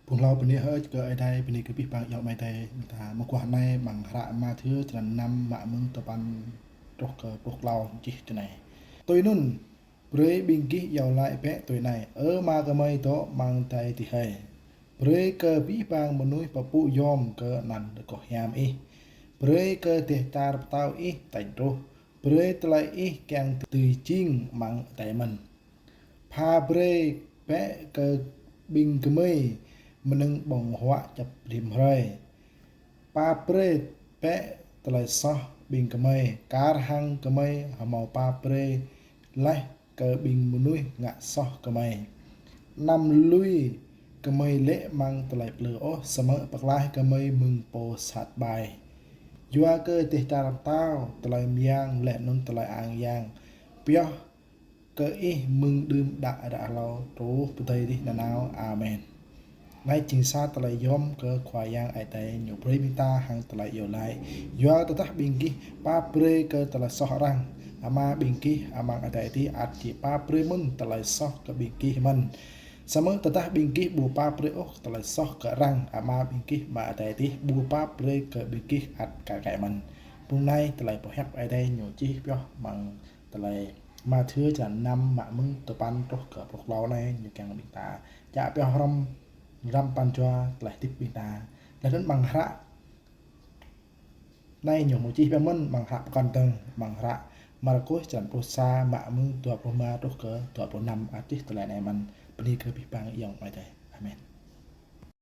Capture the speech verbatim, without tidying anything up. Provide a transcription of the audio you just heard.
Bơni hlâo bơni hơơč kơ Ơi Adai, bơni kơ abih bang ayŏng amai adơi. Ƀing ta mơguah anai amăng hră Mathiơ črăn năm mă mơ̆ng tơpăn truh kơ pluh klâo čih tui anai: Tui anŭn, brơi ƀing gih iâu laĭ bĕ tui anai: Ơ Ama gơmơi dŏ amăng adai adih hơi. Brơi kơ abih bang mơnuih pơpŭ yom kơ anăn rơgoh hiam ih. Brơi kơ dêh čar pơtao ih tañ truh. Brơi tơlơi ih kiăng dưi jing amăng adai mơ̆n. Pha brơi bĕ kơ ƀing gơmơi mơnơ̆ng ƀơ̆ng huă djŏp rĭm hrơi. Pap brơi bĕ tơlơi soh ƀing gơmơi, kar hăng gơmơi hơmâo pap brơi laih kơ ƀing mơnuih ngă soh gơmơi. Anăm lui gơmơi lê̆ amăng tơlơi plư ôh, samơ̆ pơklaih gơmơi mơ̆ng pô sat ƀai. Yua kơ dêh čar pơtao, tơlơi mơyang laih anŭn tơlơi ang yang pioh kơ ih mơ̆ng đưm đă ră hlâo truh pơdơi adih nanao. Amen. Anai jing sa tơlơi yom kơ Khua Yang Ơi Adai ñu brơi ƀing ta hăng tơlơi iâu laĭ. Yua tơdah ƀing gih pap brơi kơ tơlơi soh arăng, Ama ƀing gih amăng adai adih ăt či pap brơi mơ̆n tơlơi soh kơ ƀing gih mơ̆n. Samơ̆ tơdah ƀing gih ƀu pap brơi ôh tơlơi soh kơ arăng, Ama ƀing gih amăng adai adih ƀu pap brơi kơ ƀing gih ăt kar kaĭ mơ̆n. Bơni anai tơlơi pơhiăp Ơi Adai ñu čih pioh amăng tơlơi Mathiơ črăn năm mă mơ̆ng tơpăn truh kơ pluh klâo anai ñu kiăng ƀing ta čă pioh hrŏm răm pran jua tơlơi hơdip ƀing ta. Laih anŭn amăng hră anai ñu mơ̆ čih pioh mơ̆n amăng hră pơkŏn dơ̆ng, amăng hră Markôs črăn pluh sa mă mơ̆ng dua pluh rơma truh kơ dua pluh năm ăt čih tơlơi anai mơ̆n. Bơni kơ abih bang ayŏng amai adơi. Amen.